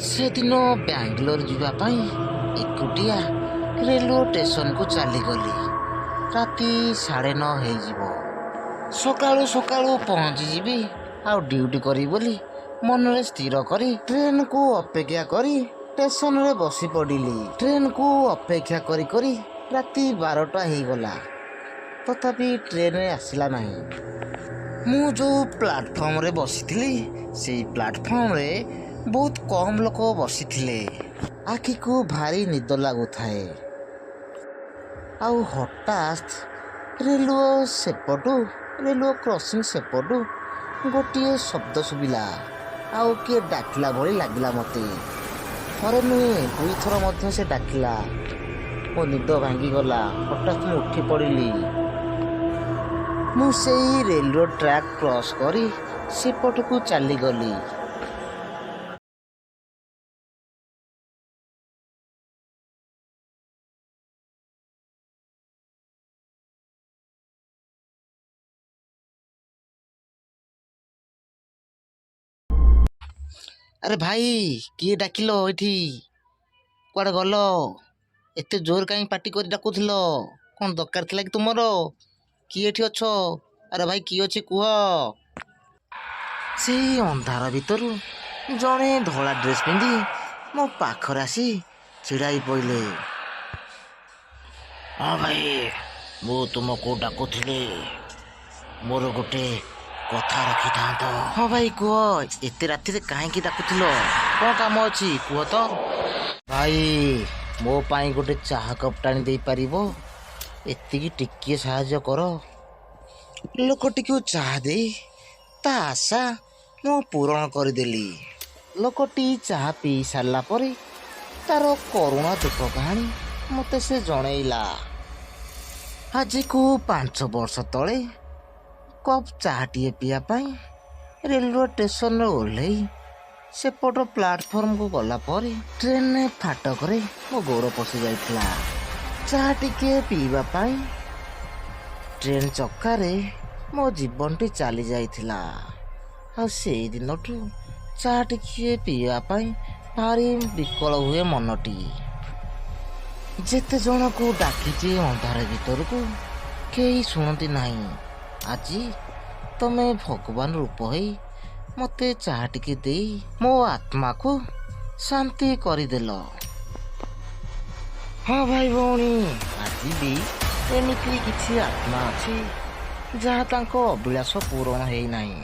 ସେଦିନ ବାଙ୍ଗାଲୋର ଯିବା ପାଇଁ ଏକୁଟିଆ ରେଲୱେ ଷ୍ଟେସନକୁ ଚାଲିଗଲି। ରାତି 9:30 ହେଇଯିବ। ସକାଳୁ ସକାଳୁ ପହଞ୍ଚିଯିବି ଆଉ ଡ୍ୟୁଟି କରିବି ବୋଲି ମନରେ ସ୍ଥିର କରି ଟ୍ରେନକୁ ଅପେକ୍ଷା କରି ଷ୍ଟେସନରେ ବସି ପଡ଼ିଲି। ଟ୍ରେନକୁ ଅପେକ୍ଷା କରି କରି ରାତି 12ଟା ହେଇଗଲା, ତଥାପି ଟ୍ରେନ ଆସିଲା ନାହିଁ। ମୁଁ ଯେଉଁ ପ୍ଲାଟଫର୍ମରେ ବସିଥିଲି, ସେଇ ପ୍ଲାଟଫର୍ମରେ ବହୁତ କମ୍ ଲୋକ ବସିଥିଲେ। ଆଖିକୁ ଭାରି ନିଦ ଲାଗୁଥାଏ। ଆଉ ହଠାତ୍ ରେଲୱେ ସେପଟୁ, ରେଲୱେ କ୍ରସିଂ ସେପଟୁ ଗୋଟିଏ ଶବ୍ଦ ଶୁଭିଲା ଆଉ କିଏ ଡାକିଲା ଭଳି ଲାଗିଲା ମୋତେ। ଥରେ ନୁହେଁ, ଦୁଇଥର ମଧ୍ୟ ସେ ଡାକିଲା। ମୋ ନିଦ ଭାଙ୍ଗିଗଲା। ହଠାତ୍ ମୁଁ ଉଠି ପଡ଼ିଲି। ମୁଁ ସେଇ ରେଲୱେ ଟ୍ରାକ୍ କ୍ରସ୍ କରି ସେପଟକୁ ଚାଲିଗଲି। ଆରେ ଭାଇ, କିଏ ଡାକିଲ ଏଠି? କୁଆଡ଼େ ଗଲ? ଏତେ ଜୋର କାହିଁ ପାଟି କରି ଡାକୁଥିଲ? କ'ଣ ଦରକାର ଥିଲା କି ତୁମର? କିଏ ଏଠି ଅଛ? ଆରେ ଭାଇ, କିଏ ଅଛି କୁହ। ସେଇ ଅନ୍ଧାର ଭିତରୁ ଜଣେ ଧଳା ଡ୍ରେସ୍ ପିନ୍ଧି ମୋ ପାଖରେ ଆସି ଛିଡ଼ା ହେଇ ପଡ଼ିଲେ। ହଁ ଭାଇ, ମୁଁ ତୁମକୁ ଡାକୁଥିଲି, ମୋର ଗୋଟେ କଥା ରଖିଥାନ୍ତ। ହଁ ଭାଇ, କୁହ, ଏତେ ରାତିରେ କାହିଁକି ଡାକୁଥିଲ? କ'ଣ କାମ ଅଛି କୁହ ତ। ଭାଇ, ମୋ ପାଇଁ ଗୋଟେ ଚାହା କପ୍ ଟାଣି ଦେଇପାରିବ? ଏତିକି ଟିକିଏ ସାହାଯ୍ୟ କର। ଲୋକଟିକୁ ଚାହା ଦେଇ ତା ଆଶା ମୁଁ ପୂରଣ କରିଦେଲି। ଲୋକଟି ଚାହା ପିଇ ସାରିଲା ପରେ ତାର କରୁଣ ଦୁଃଖ କାହାଣୀ ମୋତେ ସେ ଜଣେଇଲା। ଆଜିକୁ 5 ବର୍ଷ ତଳେ କପ୍ ଚାହାଟିଏ ପିଇବା ପାଇଁ ରେଲୱେ ଷ୍ଟେସନରେ ଓହ୍ଲେଇ ସେପଟ ପ୍ଲାଟଫର୍ମକୁ ଗଲା ପରେ ଟ୍ରେନରେ ଫାଟକରେ ମୋ ଗୋଡ଼ ପଶି ଯାଇଥିଲା। ଚାହା ଟିକିଏ ପିଇବା ପାଇଁ ଟ୍ରେନ୍ ଚକାରେ ମୋ ଜୀବନଟି ଚାଲି ଯାଇଥିଲା। ଆଉ ସେଇ ଦିନଠୁ ଚାହା ଟିକିଏ ପିଇବା ପାଇଁ ଭାରି ବିକଳ ହୁଏ ମନଟି। ଯେତେ ଜଣକୁ ଡାକିଛି ଅନ୍ଧାର ଭିତରକୁ, କେହି ଶୁଣନ୍ତି ନାହିଁ। ଆଜି ତମେ ଭଗବାନ ରୂପ ହେଇ ମୋତେ ଚାହା ଟିକେ ଦେଇ ମୋ ଆତ୍ମାକୁ ଶାନ୍ତି କରିଦେଲ। ହଁ ଭାଇ ଭଉଣୀ, ଆଜି ବି ଏମିତି କିଛି ଆତ୍ମା ଅଛି ଯାହା ତାଙ୍କ ଅଭିଳାଷ ପୂରଣ ହେଇନାହିଁ।